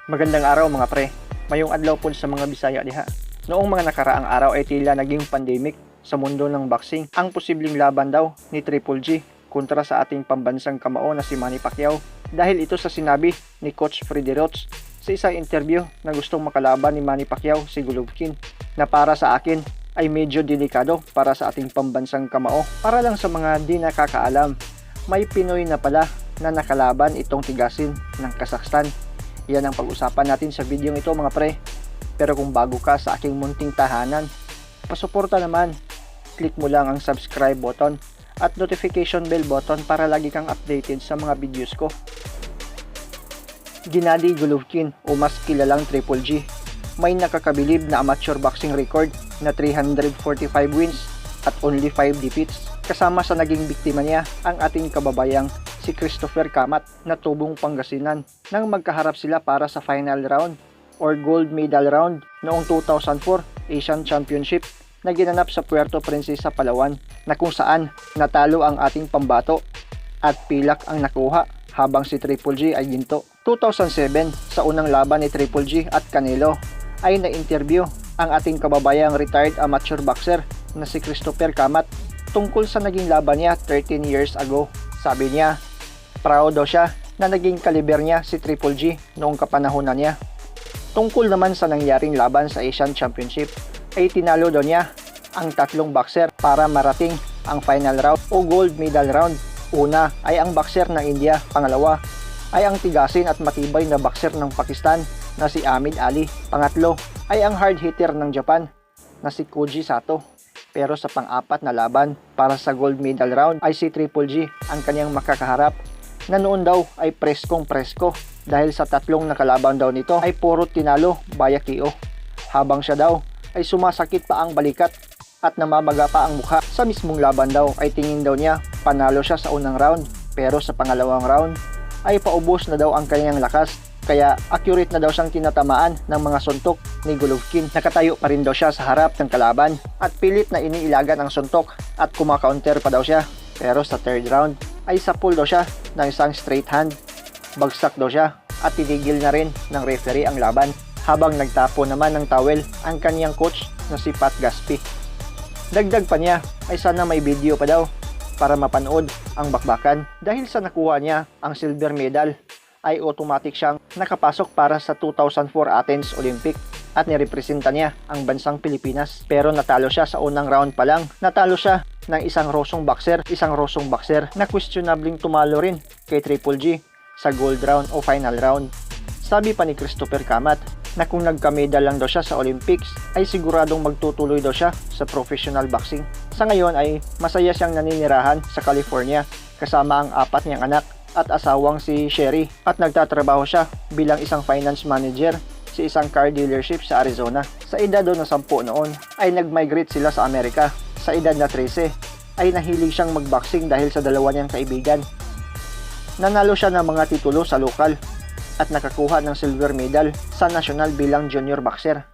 Magandang araw, mga pre. Maayong adlaw po sa mga Bisaya diha. Noong mga nakaraang araw ay tila naging pandemic sa mundo ng boxing ang posibleng laban daw ni Triple G kontra sa ating pambansang kamao na si Manny Pacquiao dahil ito sa sinabi ni Coach Freddie Roach sa isang interview na gustong makalaban ni Manny Pacquiao si Golovkin na para sa akin ay medyo delikado para sa ating pambansang kamao. Para lang sa mga di nakakaalam, may Pinoy na pala na nakalaban itong tigasin ng Kazakhstan. Yan ang pag-usapan natin sa video ito, mga pre. Pero kung bago ka sa aking munting tahanan, pasuporta naman. Click mo lang ang subscribe button at notification bell button para lagi kang updated sa mga videos ko. Gennady Golovkin o mas kilalang Triple G, may nakakabilib na amateur boxing record na 345 wins at only 5 defeats. Kasama sa naging biktima niya ang ating kababayang si Christopher Kamat na tubong Pangasinan nang magkaharap sila para sa final round or gold medal round noong 2004 Asian Championship na ginanap sa Puerto Princesa, Palawan na kung saan natalo ang ating pambato at pilak ang nakuha habang si Triple G ay ginto. 2007, sa unang laban ni Triple G at Canelo ay na-interview ang ating kababayang retired amateur boxer na si Christopher Kamat tungkol sa naging laban niya 13 years ago. Sabi niya, proud daw siya na naging kaliber niya si Triple G noong kapanahonan niya. Tungkol naman sa nangyaring laban sa Asian Championship ay tinalo daw niya ang tatlong boxer para marating ang final round o gold medal round. Una ay ang boxer ng India, pangalawa ay ang tigasin at matibay na boxer ng Pakistan na si Ahmed Ali. Pangatlo ay ang hard hitter ng Japan na si Koji Sato. Pero sa pang-apat na laban para sa gold medal round ay si Triple G ang kanyang makakaharap na noon daw ay preskong presko dahil sa tatlong nakalaban daw nito ay puro tinalo via KO. Habang siya daw ay sumasakit pa ang balikat at namamaga pa ang mukha. Sa mismong laban daw ay tingin daw niya panalo siya sa unang round, pero sa pangalawang round ay paubos na daw ang kanyang lakas kaya accurate na daw siyang tinatamaan ng mga suntok ni Golovkin. Nakatayo pa rin daw siya sa harap ng kalaban at pilit na iniilagan ang suntok at kumakaunter pa daw siya. Pero sa third round ay sapul daw siya ng isang straight hand. Bagsak daw siya at tinigil na rin ng referee ang laban habang nagtapon naman ng towel ang kanyang coach na si Pat Gaspi. Dagdag pa niya ay sana may video pa daw para mapanood ang bakbakan. Dahil sa nakuha niya ang silver medal ay automatic siyang nakapasok para sa 2004 Athens Olympic at nirepresenta niya ang bansang Pilipinas. Pero natalo siya sa unang round pa lang. Natalo siya ng isang Rusong boxer na questionabling tumalo rin kay Triple G sa gold round o final round. Sabi pa ni Christopher Kamat na kung nagka-medal lang daw siya sa Olympics ay siguradong magtutuloy daw siya sa professional boxing. Sa ngayon ay masaya siyang naninirahan sa California kasama ang apat niyang anak at asawang si Sherry at nagtatrabaho siya bilang isang finance manager sa isang car dealership sa Arizona. Sa edad daw na 10 noon ay nag-migrate sila sa Amerika. Sa edad na 13 ay nahilig siyang magboxing dahil sa dalawa niyang kaibigan. Nanalo siya ng mga titulo sa lokal at nakakuha ng silver medal sa national bilang junior boxer.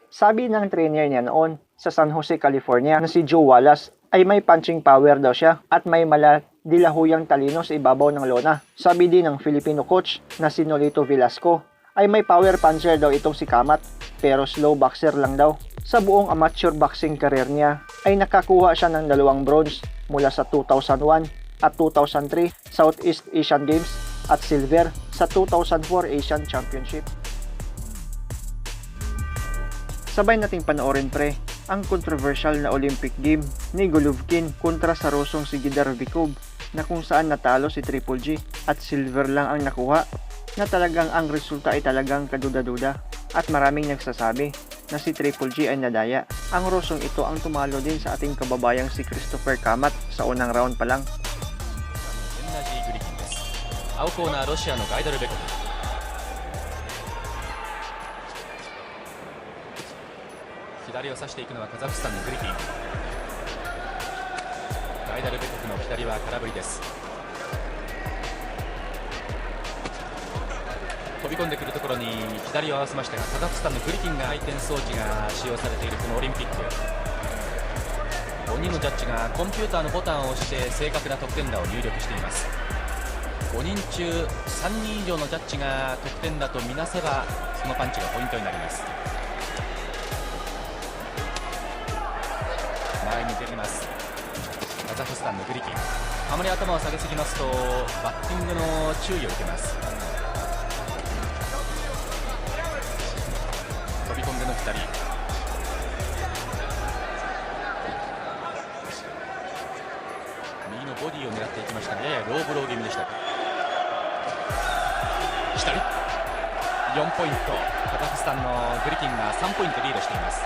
Sabi ng trainer niya noon sa San Jose, California na si Joe Wallace ay may punching power daw siya at may mala dilahuyang talino sa ibabaw ng lona. Sabi din ng Filipino coach na si Nolito Velasco ay may power puncher daw itong si Kamat pero slow boxer lang daw. Sa buong amateur boxing career niya ay nakakuha siya ng dalawang bronze mula sa 2001 at 2003 Southeast Asian Games at silver sa 2004 Asian Championship. Sabay nating panoorin, pre, ang controversial na Olympic game ni Golovkin kontra sa Rusong si Gaidarbekov na kung saan natalo si Triple G at silver lang ang nakuha na talagang ang resulta ay talagang kaduda-duda at maraming nagsasabi na si Triple G ay nadaya. Ang Rusong ito ang tumalo din sa ating kababayang si Christopher Kamat sa unang round pa lang. エンナジー・グリキンです。青コーナー、ロシアのガイダルベコフ。左を差していくのはカザフスタンのグリキン。ガイダルベコフの左は空振りです。飛び込んでくるところに左を合わせましたが、カザフスタンのグリキンが。回転装置が使用されているこのオリンピック、5人のジャッジがコンピューターのボタンを押して、正確な得点打を入力しています。5人中3人以上のジャッジが得点だとみなせば、そのパンチがポイントになります。前に出ます、カザフスタンのグリキン。あまり頭を下げすぎますと、バッティングの注意を受けます。飛び込んでの2人。右のボディを狙っていきましたが、ややローブロー気味でした。左、4ポイント。カザフスタンのグリキンが3ポイントリードしています。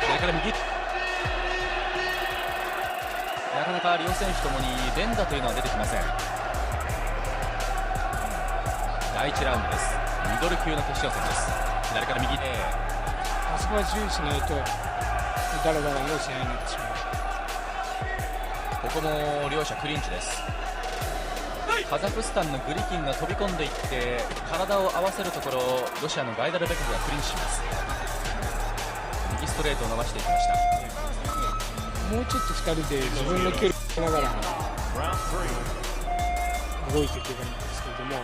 左から右。なかなか両選手ともに連打というのは出てきません。第1ラウンドです。ミドル級の決勝戦です。左から右。あそこは注意しないと、だらだらの試合になってしまう。ここも両者クリンチです。カザフスタンのグリキンが飛び込んでいって、体を合わせるところ、ロシアのガイダルベコフがクリンチします。右ストレートを伸ばしていきました。もうちょっと2人で自分の距離をながら動いていけばいいんですけれども、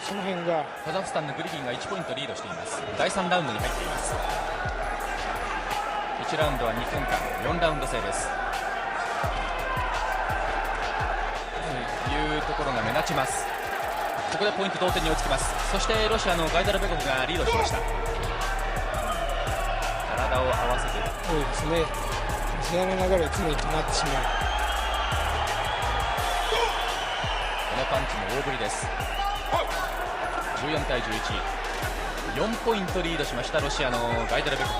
その辺が。カザフスタンのグリキンが1ポイントリードしています。第3ラウンドに入っています。1ラウンドは2分間、4ラウンド制です。いうところが目立ちます。ここでポイント同点に追いつきます。そして、ロシアのガイダルベコフがリードしました。体を合わせて。多いですね。試合の流れは常に止まってしまう。このパンチも大振りです。14対11、4ポイントリードしました、ロシアのガイダルベコフ。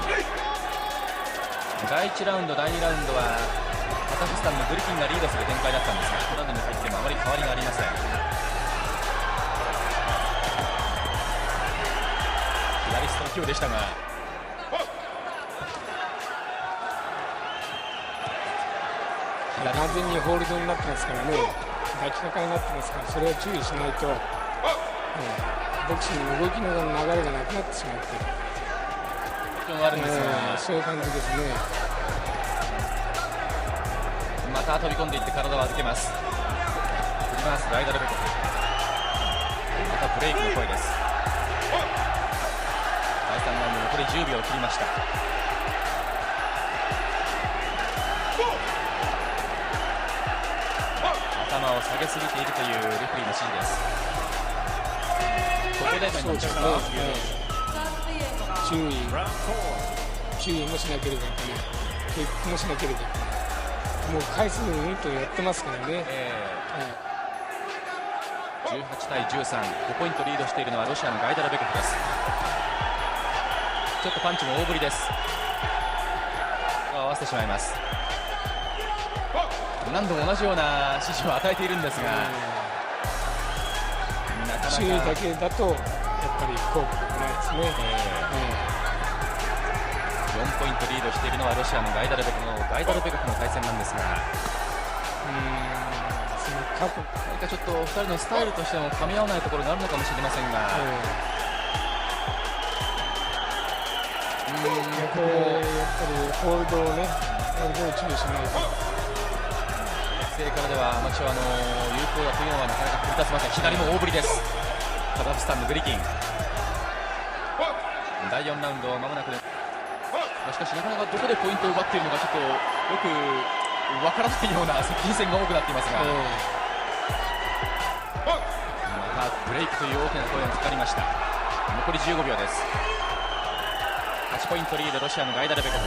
第1ラウンド、第2ラウンドはカザフスタンのグリキンがリードする展開だったんですが、ラウンドに入ってもあまり変わりがありません。左ストロークでしたが、完全にホールドになってますからね。抱きかかえになってますから、それは注意しないと、ボクシングの動きの流れがなくなってしまって。あるんですが、そういう感じですね。また飛び込んでいって、体を預けます。振り回すガイダルベコフ。またブレイクの声です。第3ラウンド、残り10秒を切りました。頭を下げすぎているというレフェリーの指示です。ここでそうですね、注意もしなければいけない、警告もしなければいけない。もう回数うんとやってますからね。18対13、5ポイントリードしているのはロシアのガイダルベコフです。ちょっとパンチも大振りです。合わせてしまいます。何度も同じような指示を与えているんですが、なかなか注意だけだと、やっぱり効果がないですね。4ポイントリードしているのはロシアのガイダルベコフの対戦なんですが、その過去何かちょっと2人のスタイルとしても噛み合わないところがあるのかもしれませんが、これやっぱりホールドをね、ホールドを注意しないと。姿勢からではアマチュアの有効だというのはなかなか繰り出せません。左も大振りです、カザフスタンのグリキン。第4ラウンド、まもなくで、しかし、なかなかどこでポイントを奪っているのか、ちょっとよくわからないような接近戦が多くなっていますが、またブレイクという大きな声がかかりました。残り15秒です。8ポイントリード、ロシアのガイダルベコフ。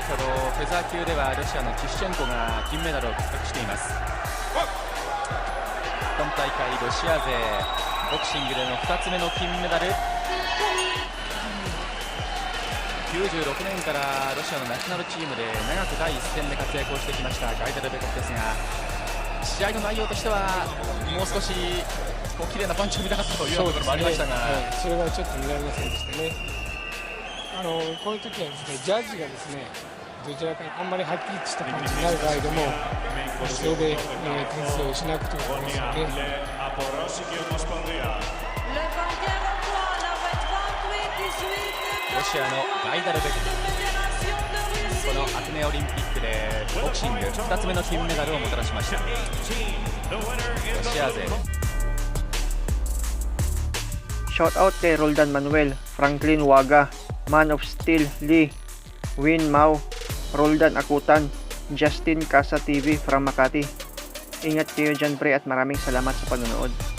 先ほどフェザー級では、ロシアのチッシェンコが金メダルを獲得しています。今大会ロシア勢ボクシングでの2つ目の金メダル。96年からロシアのナショナルチームで長く第一線で活躍をしてきましたガイダルベコフですが、試合の内容としては、もう少しこう綺麗なパンチを見たかったというようなところもありましたが、それはちょっと見られませんでしたね。こういう時はですね、ジャッジがですね、どちらかにあんまりはっきりしたパンチになる場合でも、それで、点数を失うことがありますよね。ロシアのガイダルベコフ。このアテネオリンピックでボクシング2つ目の金メダルをもたらしました。ロシア勢。 Shoutout kay Roldan Manuel, Franklin Waga, Man of Steel Lee, Win Mau, Roldan Akutan, Justin Casa TV from Makati. Ingat kayo dyan, pre, at maraming salamat sa panonood.